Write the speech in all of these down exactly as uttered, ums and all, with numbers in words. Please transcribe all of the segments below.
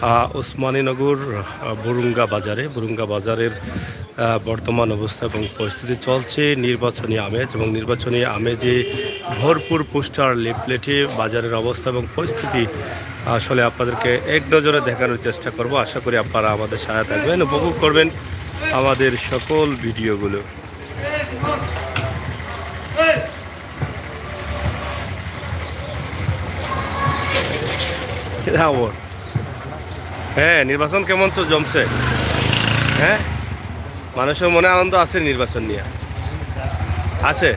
আহ, ওসমানীনগর, আহ, বুরুঙ্গা বাজারে, বুরুঙ্গা বাজারের, আহ, বর্তমান অবস্থা এবং পরিস্থিতি চলছে নির্বাচনী আমেজ, এবং নির্বাচনী আমেজে ভরপুর পোস্টার, লিফলেটে বাজারের অবস্থা এবং পরিস্থিতি আসলে আপনাদেরকে এক নজরে দেখানোর চেষ্টা করব। আশা করি আপনারা আমাদের সাথে থাকবেন, উপভোগ করবেন আমাদের সকল ভিডিওগুলো। কি খবর? হ্যাঁ, নির্বাচন কেমন তো জমছে? হ্যাঁ, মানুষের মনে আনন্দ আছে নির্বাচন নিয়ে? আছে?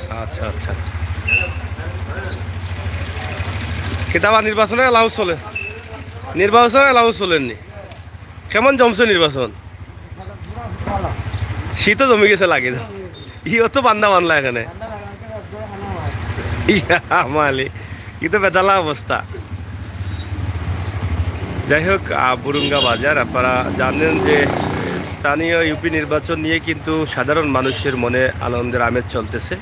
আচ্ছা, আচ্ছা। কিতাবা নির্বাচনে এলাও চলে? নির্বাচনে এলাও চলেননি? কেমন জমছে নির্বাচন? শীতও জমি গেছে লাগে তো। ইও তো বান্দা বানলা এখানে। ইয়া মালি, ই তো বেতালা অবস্থা। যাই হোক, আহ, বুরুঙ্গা বাজার, আপনারা জানেন যে স্থানীয় ইউপি নির্বাচন নিয়ে কিন্তু সাধারণ মানুষের মনে আনন্দের আমেজ চলতেছে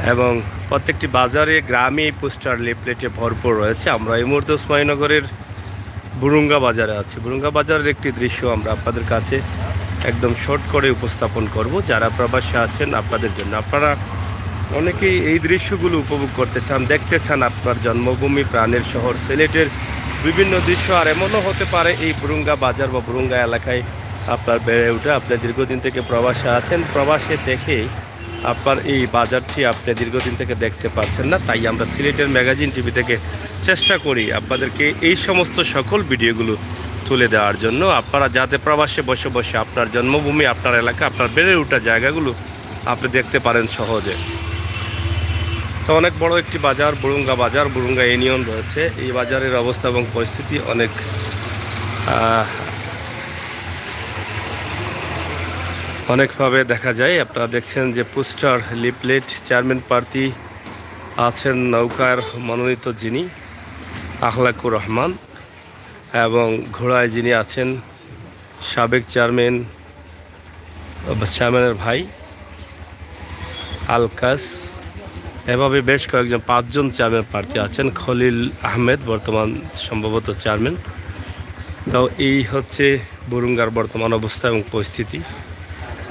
এবং প্রত্যেকটি বাজারে, গ্রামে এই পোস্টার, লিফলেটে ভরপুর রয়েছে। আমরা এই মুহূর্তে ওসমানীনগরের বুরুঙ্গা বাজারে আছি। বুরুঙ্গা বাজারের একটি দৃশ্য আমরা আপনাদের কাছে একদম শর্ট করে উপস্থাপন করব, যারা প্রবাসে আছেন আপনাদের জন্য। আপনারা অনেকেই এই দৃশ্যগুলো উপভোগ করতে চান, দেখতে চান আপনার জন্মভূমি, প্রাণের শহর সিলেটের বিভিন্ন দৃশ্য। আর এমনও হতে পারে এই বুরুঙ্গা বাজার বা বুরুঙ্গা এলাকায় আপনার বেড়ে ওঠা, আপনি দীর্ঘদিন থেকে প্রবাসে আছেন, প্রবাসে থেকে আপনার এই বাজারটি আপনি দীর্ঘদিন থেকে দেখতে পাচ্ছেন না, তাই আমরা সিলেটের ম্যাগাজিন টিভি থেকে চেষ্টা করি আপনাদেরকে এই সমস্ত সকল ভিডিওগুলো তুলে দেওয়ার জন্য। আপনারা যাতে প্রবাসে বসে বসে আপনার জন্মভূমি, আপনার এলাকা, আপনার বেড়ে ওঠা জায়গাগুলো আপনি দেখতে পারেন সহজে। তো অনেক বড় একটি বাজার, বুরুঙ্গা বাজার, বুরুঙ্গা ইউনিয়ন রয়েছে। এই বাজারের অবস্থা এবং পরিস্থিতি অনেক, আহ, অনেকভাবে দেখা যায়। আপনারা দেখছেন যে পোস্টার, লিফলেট, চেয়ারম্যান প্রার্থী আছেন নওগাঁর মনোনীত যিনি, আখলাকুর রহমান, এবং ঘোড়ায় যিনি আছেন সাবেক চেয়ারম্যান, চেয়ারম্যানের ভাই আলকাস, এভাবে বেশ কয়েকজন, পাঁচজন চেয়ারম্যান প্রার্থী আছেন। খলিল আহমেদ বর্তমান সম্ভবত চেয়ারম্যান। তো এই হচ্ছে বুরুঙ্গার বর্তমান অবস্থা এবং পরিস্থিতি।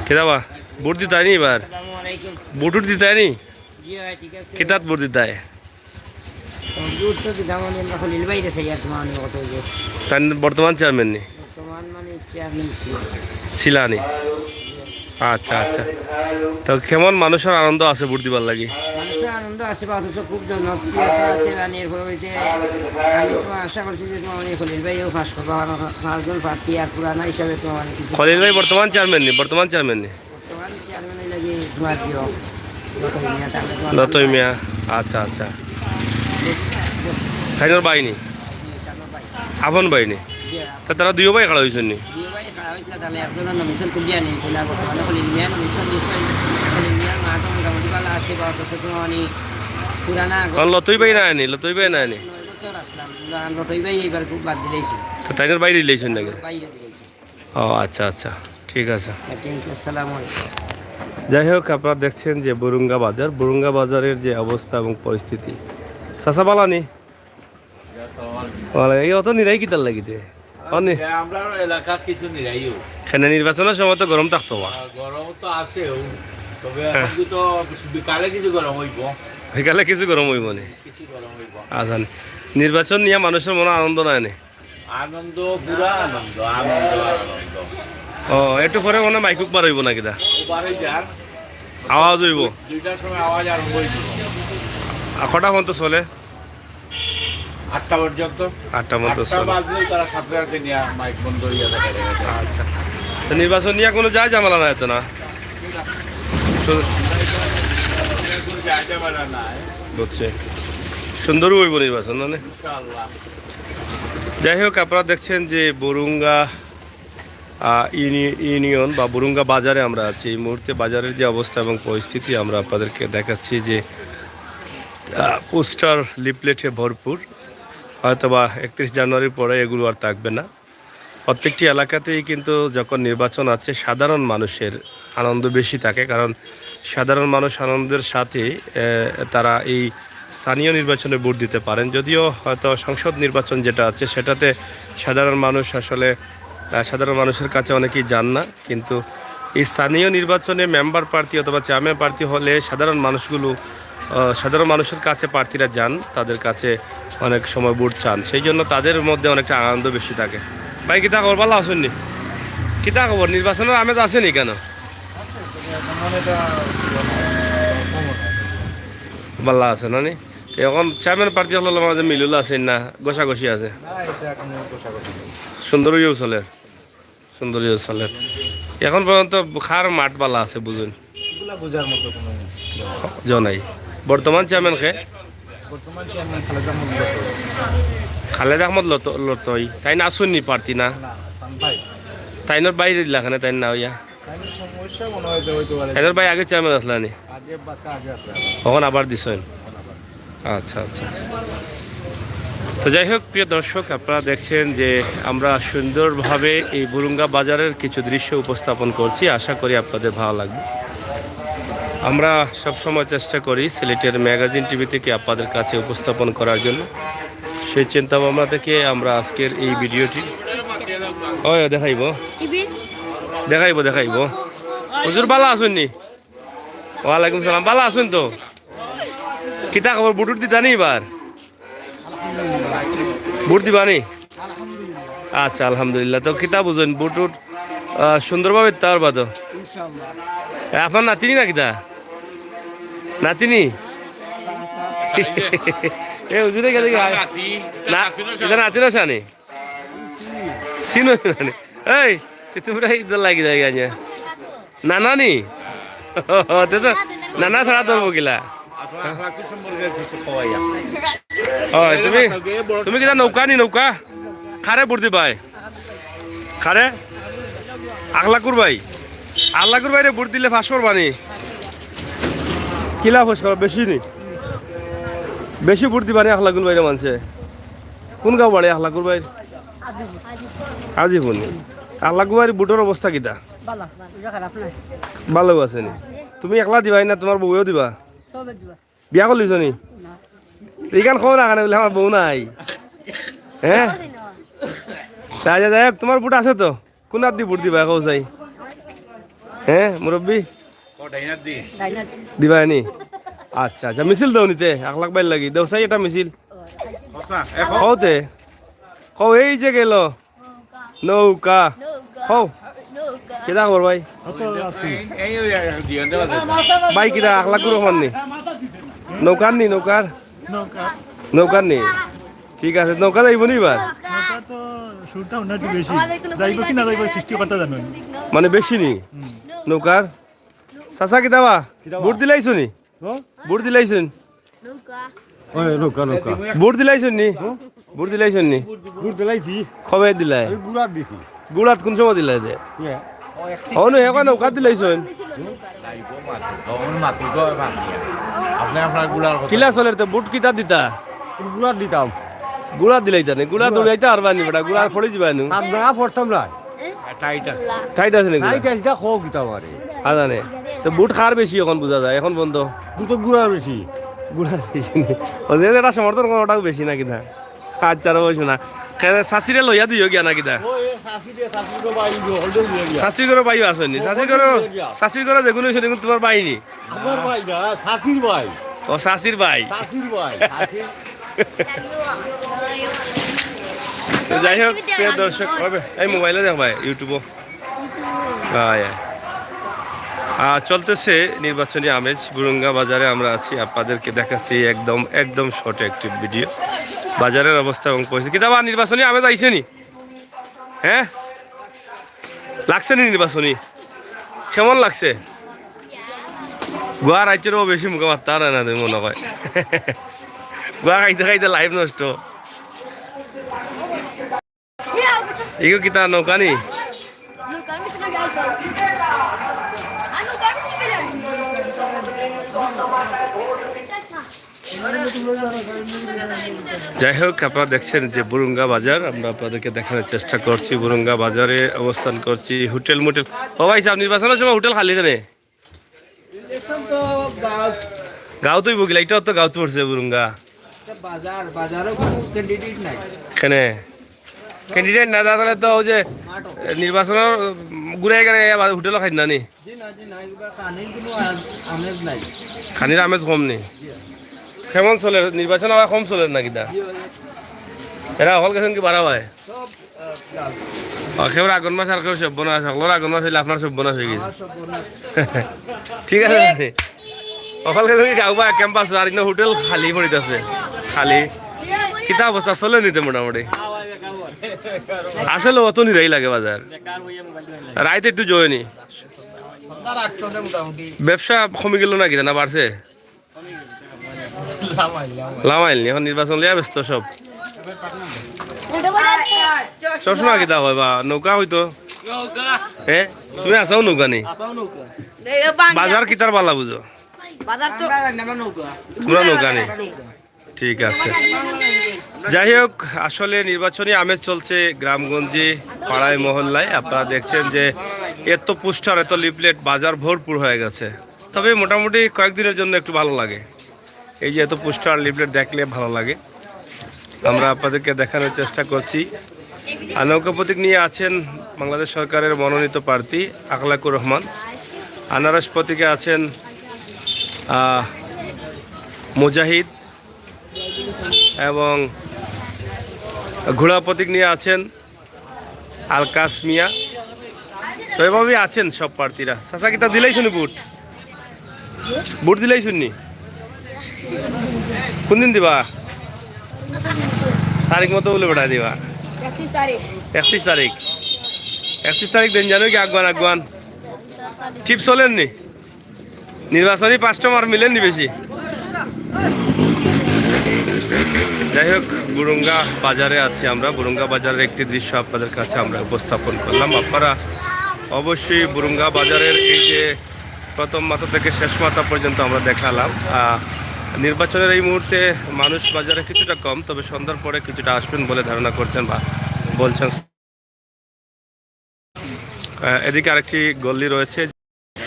কিতাবা, ভোট দিতায়নি এবার? আসসালামু আলাইকুম। ভোট উঠ দিতায়নি? জি ভাই, ঠিক আছে। কিতাত ভোট দিতায়? ভোট তো দিতাম, আমি আমরা খলিল ভাইরে চাই আর তোমার অনেক কথা হইবে। তাই বর্তমান চেয়ারম্যান নি? বর্তমান মানে চেয়ারম্যান ছিল। ছিলানি? আচ্ছা, আচ্ছা। তো কেমন মানুষের আনন্দ আছে ভোট দিবার লাগি? মানুষের আনন্দ আছে বা অথচ খুব জনপ্রিয়তা আছে, মানে এরপর হইতে আমি তো আশা করছি যে তোমার মানে খলিল ভাইও পাস করবা, আমার পাঁচজন প্রার্থী আর পুরানা হিসাবে তোমার মানে কিছু খলিল ভাই বর্তমান চেয়ারম্যান নি? বর্তমান চেয়ারম্যান নি? বর্তমান চেয়ারম্যান হইল কি তোমার প্রিয় লতই মিয়া, তাহলে তোমার লতই মিয়া, আচ্ছা, আচ্ছা। তাইনর ভাই নি? তাইনর ভাই। আপন ভাই নি? জি, তা তারা দুইও ভাই খাড়া হইছইন নি? দুইও ভাই খাড়া হইছিল, তাহলে একজনের নমিনেশন তুলিয়া নেই, তাহলে বর্তমানে খলিল মিয়া নমিনেশন দিয়েছেন। খলিল মিয়ার মাঠও মোটামুটি ভালো আছে, বা অথচ কোনো মানে পুরানা আগর কারণ লতই ভাই নাই নি, লতই ভাই নাই নি? নয় বছর আসলাম, লতই ভাই এইবার খুব বাদ দিলেইছে। তো তাইনর বাইরে দিলেইছেন নাকি? বাইরে দিলেইছে। ও আচ্ছা, আচ্ছা, ঠিক আছে। ওকে, আসসালামু আলাইকুম। যাই হোক, আপনারা দেখছেন যে বুরুঙ্গা বাজার, বুরুঙ্গা বাজারের যে অবস্থা এবং পরিস্থিতি। চাচা বালানি? ওয়ালা, এই অত নিরাই কিতার লাগিতে? অনে- এ, আমরা এলাকাত কিছু নিরাইও। কেনে নির্বাচনের সময় তো গরম থাকতো বা? আহ, গরম তো আছেও, তবে হ্যাঁ। এখন তো বিকালে কিছু গরম হইব। বিকালে কিছু গরম হইব নি? কিছু গরম হইব। আচ্ছা, নির্বাচন নিয়ে মানুষের মনে আনন্দ নাই নি? আনন্দ, পুরা আনন্দ, আনন্দ, আনন্দ। ও, একটু পরে মনে হয় মাইকুক বার হইব না কিতা? ও বার হয়ে যার। আওয়াজ হইব? দুইটার সময় আওয়াজ আরম্ভ হয়ে যাবে। আর কটা পর্যন্ত চলে? আটটা পর্যন্ত। আটটা পর্যন্ত আটটা চলে। বাজলেই তারা সাথে সাথে নিয়ে মাইক বন্ধ হয়ে যাবে। আচ্ছা। তো নির্বাচন নিয়ে কোনো যায় ঝামেলা নাই তো না? শুধু কোনো যায় ঝামেলা নাই। বুঝছি। সুন্দরও হইব নির্বাচন, না? ইনশাআল্লাহ। যাই হোক, আপনারা দেখছেন যে বুরুঙ্গা, আহ, ইউনি-, ইউনিয়ন বা বুরুঙ্গা বাজারে আমরা আছি। এই মুহূর্তে বাজারের যে অবস্থা এবং পরিস্থিতি আমরা আপনাদেরকে দেখাচ্ছি যে, আহ, পোস্টার, লিফলেটে ভরপুর। হয়তোবা একত্রিশ জানুয়ারির পরে এগুলো আর থাকবে না। প্রত্যেকটি এলাকাতেই কিন্তু যখন নির্বাচন আছে, সাধারণ মানুষের আনন্দ বেশি থাকে, কারণ সাধারণ মানুষ আনন্দের সাথে, আহ, তারা এই স্থানীয় নির্বাচনে ভোট দিতে পারেন। যদিও হয়তো সংসদ নির্বাচন যেটা আছে, সেটাতে সাধারণ মানুষ আসলে, আহ, সাধারণ মানুষের কাছে অনেকেই যান না, কিন্তু এই স্থানীয় নির্বাচনে মেম্বার প্রার্থী অথবা চেয়ারম্যান প্রার্থী হলে সাধারণ মানুষগুলো, আহ, সাধারণ মানুষের কাছে প্রার্থীরা যান, তাদের কাছে অনেক সময় ভোট চান, সেই জন্য তাদের মধ্যে অনেকটা আনন্দ বেশি থাকে। ভাই, কিতা খবর? ভালা আছইন নি? কিতা খবর? নির্বাচনের আমেজ আছে নি কেন? আছে, তবে এখন মানে এটা কি বলে, কম হয়। ভালা আছে না নি? এখন চেয়ারম্যান প্রার্থী হকলর মাঝে মিলুল আছে না, ঘষাঘষি আছে? না, এটা এখন ঘষাঘষি নেই। সুন্দর অইয়া চলের। সুন্দর অইয়া চলের। এখন পর্যন্ত কার মাত ভালা আছে বুঝইন? এগুলা বোঝার মতো কোনো ইয়ে নাই। বর্তমান চেয়ারম্যান কে? বর্তমান চেয়ারম্যান খালেদ আহমদ লতো। খালেদ আহমদ লতো, লতই। তাইন আছইন নি প্রার্থী না? না, তান ভাই। তাইনর বাইরে দিলা কেনে, তাইন না অইয়া? তাইনর সমস্যা মনে হয় যে হইতে পারে। তাইনর ভাই আগে চেয়ারম্যান আছলা নি? আগে বা-, আগে আছলা। অখন আবার দিছইন? অখন আবার। আচ্ছা, আচ্ছা। তো যাই হোক, প্রিয় দর্শক, আপনারা দেখছেন যে আমরা সুন্দরভাবে এই বুরুঙ্গা বাজারের কিছু দৃশ্য উপস্থাপন করছি। আশা করি আপনাদের ভালো লাগবে। আমরা সবসময় চেষ্টা করি সিলেটের ম্যাগাজিন টিভি থেকে আপনাদের কাছে উপস্থাপন করার জন্য। সেই চিন্তা ভাবনা থেকে আমরা আজকের এই ভিডিওটি, ওই দেখাইবো। টিভি? দেখাইবো, দেখাইবো। হুজুর, ভালা আছইন নি? ওয়ালাইকুম সালাম, ভালা আছইন তো? কিতা খবর, ভোট দিতা নি এবার? ভোট দিবা নি? আচ্ছা, আলহামদুলিল্লাহ। তো কিতা বুঝইন, ভোট টুট, আহ, সুন্দরভাবে দিতা পারবা তো? এ, আপনার নাতিনি না কিতা? নাতিনি? এ, হুজুরে গেলে কি হয়? না, এটা নাতিন আছলা নি? চিনো না নি? এই, তে তোমরা ইজ্জত লাগি যায় গেছে। নানা নি? তে তো নানা ছাড়া ধরবো কিলা? আপনার আখলাকি সম্পর্কে কিছু কওয়াইয়া। ওই, তুমি, তুমি কিতা নৌকা নি, নৌকা? কারে ভোট দিবায়? কারে? আখলাকুর ভাই। আখলাকুর ভাইরে ভোট দিলে পাস করবা নি? কিলা পাস করবা? বেশি নি? বেশি ভোট দিবা নি আখলাকুর ভাইরে মানষে? কোন গাঁও বাড়ি আখলাকুর ভাইর? আজিপুর নি। আখলাকুর ভাইর ভোটর অবস্থা কিতা? ভালা, ভালা, খারাপ নায়। ভালা আছে নি? তুমি একলা দিবায় না, তুমার বউয়েও দিবা? সবে দিবা। বিয়া করলিছো নি? না। ইখান কও না কেনে বুলে আমার বউ নাই? হে? তাই যা, যাই হোক, তুমার ভোট আছে তো? কোন আতদি ভোট দিবায়, কও চাই? হে, মুরব্বি? ও, ডাইন আতদি। দিবায় নি? আচ্ছা, আচ্ছা, মিছিল দেও নি তে, আখলাক ভাইর লাগি। দেও চাই একটা মিছিল। কও তে। কও, এই যে গেল। নৌকা। নৌকা। কও। নৌকা। কিতা খবর ভাই? এই, এই, এই, এই, দিয়ন দে বাজে। ভাই কিতা আখলাকুর রহমান নি? নৌকার নি, নৌকার? নৌকা। নৌকার নি? ঠিক আছে, নৌকা যাইবো নি এবার? নৌকা তো শুরুটা উন্নতি বেশি। যাইবো কি না যাইবো সৃষ্টিকর্তা জানইন। মানে বেশি নি? হুম। নৌকার? চাচা কিতা বা? কিতা বা? ভোট দিলাইছো নি? হ্যাঁ? ভোট দিলাইছো নি? নৌকা। ওই নৌকা, নৌকা। ভোট দিলাইছো নি? হ্যাঁ? ভোট দিলাইছো নি? ভোট দিলাইছি। কবে দিলায়? আমি গুড়াত দিছি। গুড়াত কোন সময় দিলায় দে? ইয়ে। ও নো, এখন নৌকা দিলাইছো নি? আপনি আপনার গুড়ার কথা। কিলা চলের তে ভোট কিতা দিতা? গুড়াত দিতাম। গুড়াত দিলাইতা নি? গুড়াত গুড়াত। উড়াইতা পারবা নি বেটা? গুড়াত পড়ি যিবা নু। আর না পড়তাম না। টাইট আছে। টাইট আছে নি গুড়াত? টাইট আছে, ইটা খো কিতা পারে। আ, জানে। তো ভোট কার বেশি এখন বুঝা যায়? এখন বন্ধ। ভোট তো গুড়ার বেশি। গুড়ার বেশি নি। ও যে যেটা সমর্থন করে ওটাও বেশি না কিনা? আচ্ছা, রে, ওই শোনা। কে-, শাশিরে লইয়া দিও গিয়া না কিতা? ও, এ শাশিরে, শাশির ঘরো ভাই, হলদে লইয়া গিয়া। শাশির ঘরো ভাইও আছে নি? শাশির ঘরো, লইয়া গিয়া। শাশির ঘরো যেগুলো সেগুলো তোমার ভাই নি? আমার ভাই না, শাশির ভাই। ও, শাশির ভাই। শাশির ভাই। শাশির। তো যাই হোক, প্রিয় দর্শক, ওই বে, এই মোবাইলে দেখ ভাই, YouTube-ও। হ্যাঁ, হ্যাঁ। আহ, চলতেছে নির্বাচনী আমেজ। বুরুঙ্গা বাজারে আমরা আছি, আপনাদেরকে দেখাচ্ছি একদম, একদম শর্ট একটি ভিডিও। বাজারের অবস্থা এবং পরিস্থিতি। কিতা বা নির্বাচনী আমেজ আইছে নি? হ্যাঁ? লাগছে নি নির্বাচনী? কেমন লাগছে? গুয়া রাজ্যেরও বেশি মুখে মারতে পারে না, তুমি মনে হয়। গুয়া খাইতে খাইতে লাইফ নষ্ট। ইগো কিতা নৌকা নি? যাই হোক, আপনারা দেখছেন যে বুরুঙ্গা বাজার, আমরা আপনাদেরকে দেখানোর চেষ্টা করছি। বুরুঙ্গা বাজারে অবস্থান করছি, হোটেল মোটেল। ও ভাই সাহেব, নির্বাচনের সময় হোটেল খালি দেনে? ইলেকশন তো বাদ। গাঁওত অইবো কিলা, ইটা তো গাঁওত পড়ছে বুরুঙ্গা। এটা বাজার, বাজারও কোনো ক্যান্ডিডেট নাই। কেনে? ক্যান্ডিডেট না থাকলে তো অউ যে মাঠও। নির্বাচনর ঘুরে গেলে হোটেলও খাইন না নি? জি না, জি না, এবার খানির কোনো আ-, আমেজ নাই। খানির আমেজ কম নি? জি। কেমন চলের? নির্বাচন আবার কম চলের না কিতা? জি, অয়। এরা হকল গেছইন কি বারা অয়? সব, আহ, লাল। ও, কেউর আগন মাস আর কেউর সর্বনাশ, হকলর আগন মাস অইলে আপনার সর্বনাশ অই গেছে। আমার সর্বনাশ। ঠিক আছে নি? হকল গেছইন কি গাঁও বা ক্যাম্পাস আর ইনো হোটেল খালি পড়িতাছে। খালি। কিতা অবস্থা চলের নি তে মোটামুটি? আসলে অত নিরাই লাগে বাজার। রাইত একটু জয়নি। ব্যবসা কমি গেল না কিতা, না বাড়ছে? লামাইল নি, এখন নির্বাচন লইয়া ব্যস্ত সব। চশমা কিতা অয় বা? নৌকা অইতো। এ, তুমি আছাও নৌকা নি? বাজার কিতার বালা বুঝো? বাজার তো তোমরা নৌকা নি? ঠিক আছে। যাই হোক, আসলে নির্বাচনী আমেজ চলছে গ্রামগঞ্জে, পাড়ায় মহল্লায়। আপনারা দেখছেন যে এত পোস্টার, এত লিফলেট, বাজার ভরপুর হয়ে গেছে। তবে মোটামুটি কয়েকদিনের জন্য একটু ভালো লাগে। এই যে এত পোস্টার, লিফলেট দেখলে ভালো লাগে। আমরা আপনাদেরকে দেখানোর চেষ্টা করছি। আর নৌকা প্রতীক নিয়ে আছেন বাংলাদেশ সরকারের মনোনীত প্রার্থী আখলাকুর রহমান। আনারস প্রতীকে আছেন, আহ, মুজাহিদ এবং ঘোড়া প্রতীক নিয়ে আছেন আলকাস মিয়া। তো এভাবেই আছেন সব প্রার্থীরা। চাচা, কিতা দিলাইছনি ভোট? ভোট দিলাইছনি? কোন দিন দিবা? তারিখ মতো বুলে বেটাই দিবা। একত্রিশ তারিখ। একত্রিশ তারিখ। একত্রিশ তারিখ দিন জানো কি আগুয়ান আগুয়ান? টিপ চলের নি? নির্বাচনী কাস্টমার মিলের নি বেশি? যাই হোক, বুরুঙ্গা বাজারে আছি আমরা। বুরুঙ্গা বাজারের একটি দৃশ্য আপনাদের কাছে আমরা উপস্থাপন করলাম। আপনারা অবশ্যই বুরুঙ্গা বাজারের এই যে প্রথম মাথা থেকে শেষ মাথা পর্যন্ত আমরা দেখালাম। আহ, নির্বাচনের এই মুহূর্তে মানুষ বাজারে কিছুটা কম, তবে সন্ধ্যার পরে কিছুটা আসবেন বলে ধারণা করছেন বা বলছেন। আহ, এদিকে আরেকটি গল্লি রয়েছে,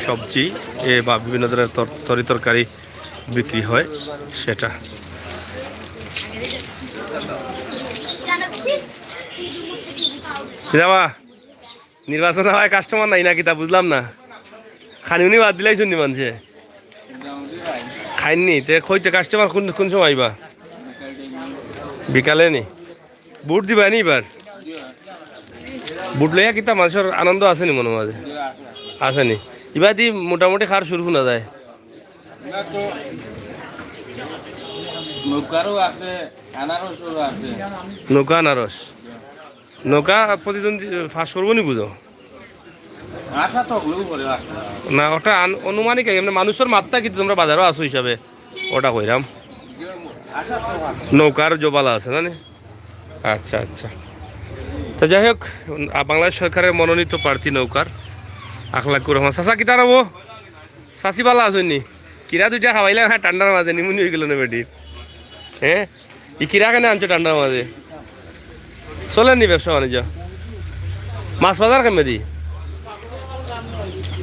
সবজি এ, বা বিভিন্ন ধরনের তর-, তরি তরকারি বিক্রি হয়, সেটা। যাবা, নির্বাচন হয়, কাস্টমার নাই না কিতা, বুঝলাম না। খানি উনি বাদ দিলাইছনি মানষে? খাইননি? তে কইতে কাস্টমার কোন, কোন সময় আইবা? বিকালে নি? ভোট দিবা নি এবার? ভোট লইয়া কিতা মানষর আনন্দ আছে নি মনর মাঝে? আছে নি? ইবাদি মোটামুটি কার সুর হুনা যায়? নৌকারও আছে, আনারসেরও আছে। নৌকা আনারস। নৌকা প্রতিদ্বন্দ্বী পাস করবো নি বুঝো? আশা তো হলেও করে আসে। না, ওটা আন-, অনুমানিক, এমনে মানষর মাত্রা কিতা, তুমরা বাজারো আছো হিসাবে, ওটা কইরাম। আশা তো আছে। নৌকার জবালা আছে না নি? আচ্ছা, আচ্ছা। তো যাই হোক, আ, বাংলাদেশ সরকারের মনোনীত প্রার্থী নৌকার আখলাকুর রহমান। চাচা, কিতা রবো? চাচি বালা আছইন নি? কিরা দুইটা খাওয়াইলা না ঠান্ডার মাঝে, নিমুনি অই গেল না বেটি? হ্যাঁ? ই কিরা কেনে আনছো ঠান্ডার মাঝে? চলের নি ব্যবসা বাণিজ্য? মাছ বাজার কেমনে দি?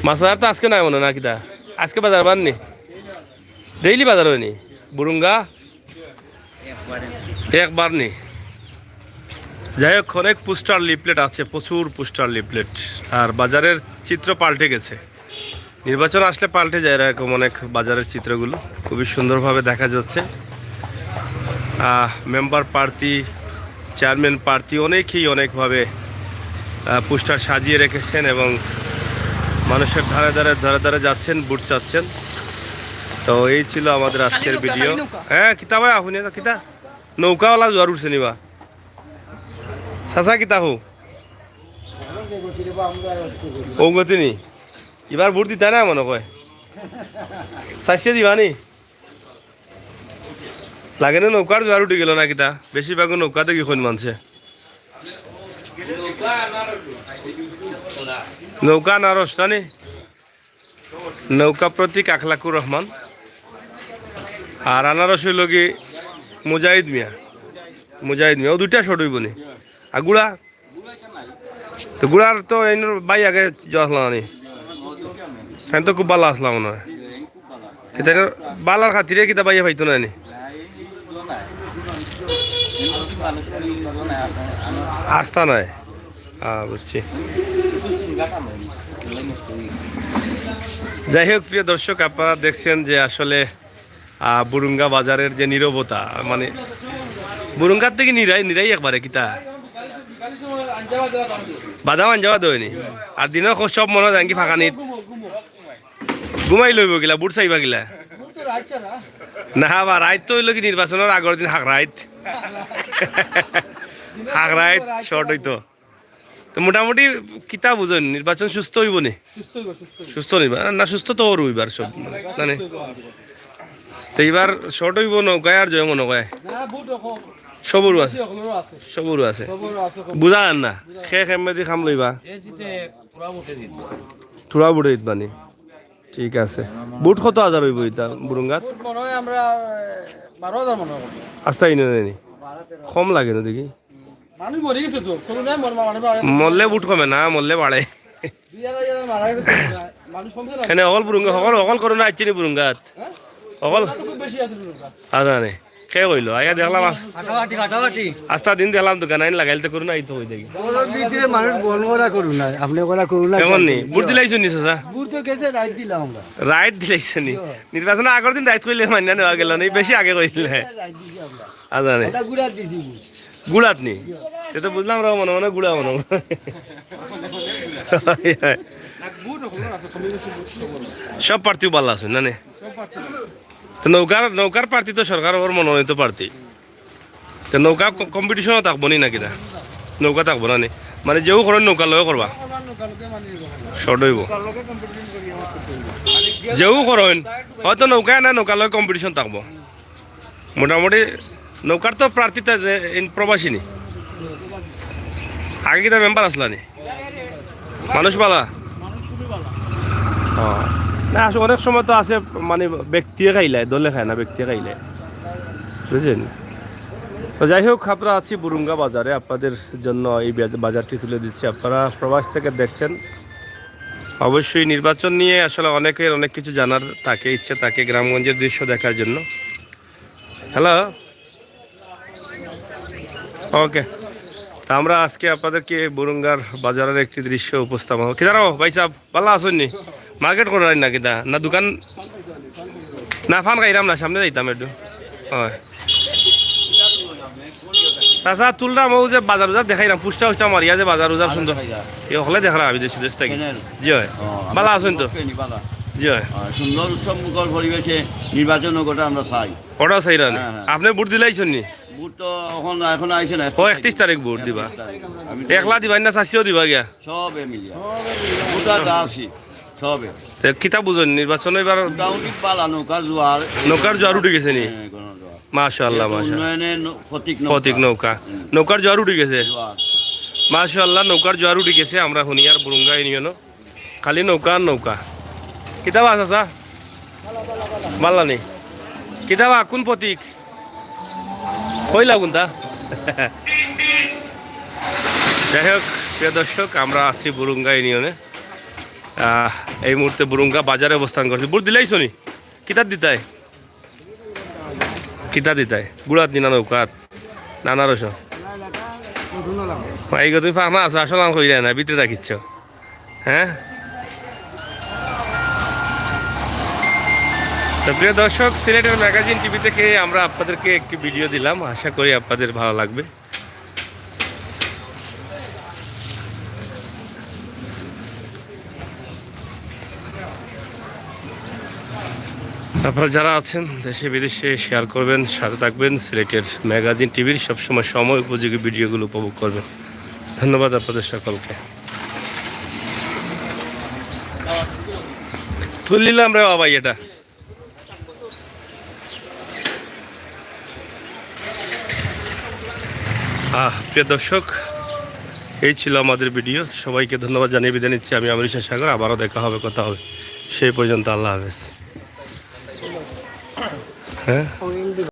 মাছ বাজার তো আজকে নাই মনে না কিতা? আজকে বাজার বার নি? ডেইলি বাজার অয় নি? বুরুঙ্গা? একবার নি? যাই হোক, অনেক পোস্টার লিফলেট আছে, প্রচুর পোস্টার লিফলেট। আর বাজারের চিত্র পাল্টে গেছে। নির্বাচন আসলে পাল্টে যায় এরকম অনেক বাজারের চিত্রগুলো। খুবই সুন্দরভাবে দেখা যাচ্ছে। আহ, মেম্বার প্রার্থী, চেয়ারম্যান প্রার্থী অনেকেই অনেকভাবে, আহ, পোস্টার সাজিয়ে রেখেছেন এবং মানুষের ধারে ধারে, ধারে ধারে যাচ্ছেন, ভোট চাচ্ছেন। তো এই ছিল আমাদের আজকের ভিডিও। হ্যাঁ, কিতা বা, আপনি কিতা? নৌকাওয়ালা জোয়ার উঠছে নি বা? চাচা কিতা হো? ও গতি নি? এবার ভোট দিতা না মনে কয়? চাইছে দিবা নি? লাগে না নৌকার জোয়ার উঠি গেল না কিতা? বেশিরভাগ নৌকা দেখি কইন মানষে। নৌকা আনারস না নি? নৌকা প্রতীক আখলাকুর রহমান। আর আনারস অইল কি মুজাহিদ মিয়া। মুজাহিদ মিয়া, ও দুইটা শট অইব নি? আর গুড়া? তো গুড়ার তো এনর ভাই আগে জয় আসলাম আনি। তাই তো খুব ভালা আসলাম মনে হয়। কিতা বালার খাতিরে কিতা বাইয়া পাইতো না নি? আস্থা নাই। আহ, বুঝছি। যাই হোক, প্রিয় দর্শক, আপনারা দেখছেন যে আসলে, আহ, বুরুঙ্গা বাজারের যে নীরবতা, মানে, বুরুঙ্গার থেকে নিরাই নিরাই একবারে কিতা বাদাম আনজাওয়া দেয়নি। আর দিনও সব মনে হয় কি ফাঁকানিত ঘুমাই লইব গিলা, বুট চাইবা গিলা। না বা, রাইত তো অইলো কি নির্বাচনের আগর দিন হাক রাইত। হাক রাইত শর্ট অইতো। তো মোটামুটি কিতা বুঝইন, নির্বাচন সুস্থ অইবো নি? সুস্থ অইবো, সুস্থ অইবো। সুস্থ নিবা না, সুস্থ তো অর অইবার সব, মানে। তো এবার শর্ট অইবো নৌকায় আর জয় মনে কয়। না, বুট অখন। সবরও আছে। সবরও আছে। বুঝা আর না। খে খেমেদি খাম লইবা। থুড়া বুটে জিতবানি। ঠিক আছে। বুট কত হাজার অইবো ইতা বুরুঙ্গাত? বুট মনে হয় আমরা বারো হাজার মনে হয়। আস্তা ইনো নেনি। কম লাগে না দেখি। মানুষ মরি গেছে তো, করোনায় মর-, মা-, মানুষ মারা গেছে। মরলে বুট কমে না, মরলে বাড়ে। দুই হাজার, দুই হাজার মারা গেছে করোনায়। মানুষ কমছে না। কেনে অকল বুরুঙ্গা, অকল, অকল করোনা আইছে নি বুরুঙ্গাত? হ্যাঁ? অকল? করোনা তো খুব বেশি আছে বুরুঙ্গাত। আ, জানে। কে কইলো? আগে দেখলাম আস-, কাটাকাটি, কাটাকাটি। আস্তা দিন দেখলাম দোকান আইন লাগাইল তো করোনা আইতো অই দেখি। ওর ভিতরে মানুষ বল করা করোনা, আপনি করা করোনা কেমন নি? বুট দিলাইছো নি চাচা? বুট তো গেছে, রাইত দিলাম আমরা। রাইত দিলাইছো নি? নির্বাচন আগর দিন রাইত কইলে মান্য নেওয়া গেল না, এই বেশি আগে কইলে। রাইত দিছি আমরা। আ, জানে। আমরা গুড়াত দিছি বুট। গুড়াত নি? সে তো বুঝলাম, ওরা মনে মনে গুড়া মনে মনে। সব প্রার্থী ভালা আছে, না নি? তো নৌকার, নৌকার প্রার্থী তো সরকার ওর মনোনীত প্রার্থী। তো নৌকা ক-, কম্পিটিশনও থাকবো নি নাকি না? নৌকা থাকবো না নি? মানে যেও করেন নৌকার লগে করবা? শর্ট অইবো। যেও করেন, হয়তো নৌকায় না, নৌকার লগে কম্পিটিশন থাকবো। মোটামুটি নৌকার তো প্রার্থীতা যে ইন প্রবাসী নি। আগে কিতা মেম্বার আসলা নি? মানুষ বালা? ও। না, আসলে অনেক সময় তো আছে, মানে, ব্যক্তিয়ে খাইলায়, দলে খায় না, ব্যক্তিয়ে খাইলায়। বুঝলেন? তো যাই হোক, আমরা আছি বুরুঙ্গা বাজারে, আপনাদের জন্য এই বাজ-, বাজারটি তুলে দিচ্ছি। আপনারা প্রবাস থেকে দেখছেন। অবশ্যই নির্বাচন নিয়ে আসলে অনেকের অনেক কিছু জানার থাকে, ইচ্ছে থাকে গ্রামগঞ্জের দৃশ্য দেখার জন্য। হ্যালো, ওকে। তা আমরা আজকে আপনাদেরকে বুরুঙ্গার বাজারের একটি দৃশ্য উপস্থাপন। কিতা রে ভাই সাহেব, বালা আছইন নি? মার্কেট করার না কিতা? না দোকান? না, ফান খাইরাম না, সামনে যাইতাম একটু। হয়। চাচা, তুলরাম অউ যে বাজার উজার দেখাইরাম, পুষ্টা উষ্টা মারিয়া যে বাজার উজার সুন্দর। এই হকলে দেখরা আমি দেশে দেশ থাকি। জি হয়। বালা আছইন তো? জি হয়। সুন্দর উৎসব মুখর পরিবেশে নির্বাচন অউক, অটা আমরা চাই। অটা চাইরা নি? হ্যাঁ, হ্যাঁ। আপনে ভোট দিলাইছইন নি? ভোট তো অখন, অখন আইছে না। ও, একত্রিশ তারিখ ভোট দিবা। একত্রিশ তারিখ। আমি একলা দিবা না, চাচিও দিবা গিয়া? সবে মিলিয়া। ভোটার যা আছি, সবে। তে কিতা বুঝইন নির্বাচন এবার? মোটামুটি বালা, নৌকার জোয়ার। নৌকার জোয়ার উঠি গেছে নি? হ্যাঁ, কোনো জোয়ার। মাশাআল্লাহ, এটা তো মাশাআল্লাহ। উন্নয়নের ন-, প্রতীক নৌকা। প্রতীক নৌকা। হুম। নৌকার জোয়ার উঠি গেছে। জোয়ার। মাশাআল্লাহ, নৌকার জোয়ার উঠি গেছে। আমরা হুনিয়ার বুরুঙ্গা ইউনিয়নও খালি নৌকা আর নৌকা। কিতা বা চাচা? বালা নি? কিতা বা, কোন প্রতীক? কইলা কোনটা? যাই হোক, প্রিয় দর্শক, আমরা আছি বুরুঙ্গা ইউনিয়নে। আহ, এই মুহূর্তে বুরুঙ্গা বাজারে অবস্থান করছি। ভোট দিলাইছো নি? কিতাত দিতায়? কিতা দিতায়? গুড়াত নি না নৌকাত? না, না, রসো। ভাই গো, তুমি ফাঁকনা আছো, আসলে আমি কইরায় না, ভিতরে রাখিচ্ছ। হ্যাঁ? তো প্রিয় দর্শক, সিলেটের ম্যাগাজিন টিভি থেকে আমরা আপনাদেরকে একটি ভিডিও দিলাম, আশা করি আপনাদের ভালো লাগবে। আপনারা যারা আছেন দেশে বিদেশে শেয়ার করবেন, সাথে থাকবেন। সিলেটের ম্যাগাজিন টিভির সবসময় সময় উপযোগী ভিডিওগুলো উপভোগ করবেন। ধন্যবাদ আপনাদের সকলকে। তুলিলাম রে বাবা এটা। আহ, প্রিয় দর্শক, এই ছিল আমাদের ভিডিও। সবাইকে ধন্যবাদ জানিয়ে বিদায় নিচ্ছি। আমি আমির হোসেন সাগর। আবারও দেখা হবে, কথা হবে। সেই পর্যন্ত আল্লাহ হাফেজ। হ্যাঁ?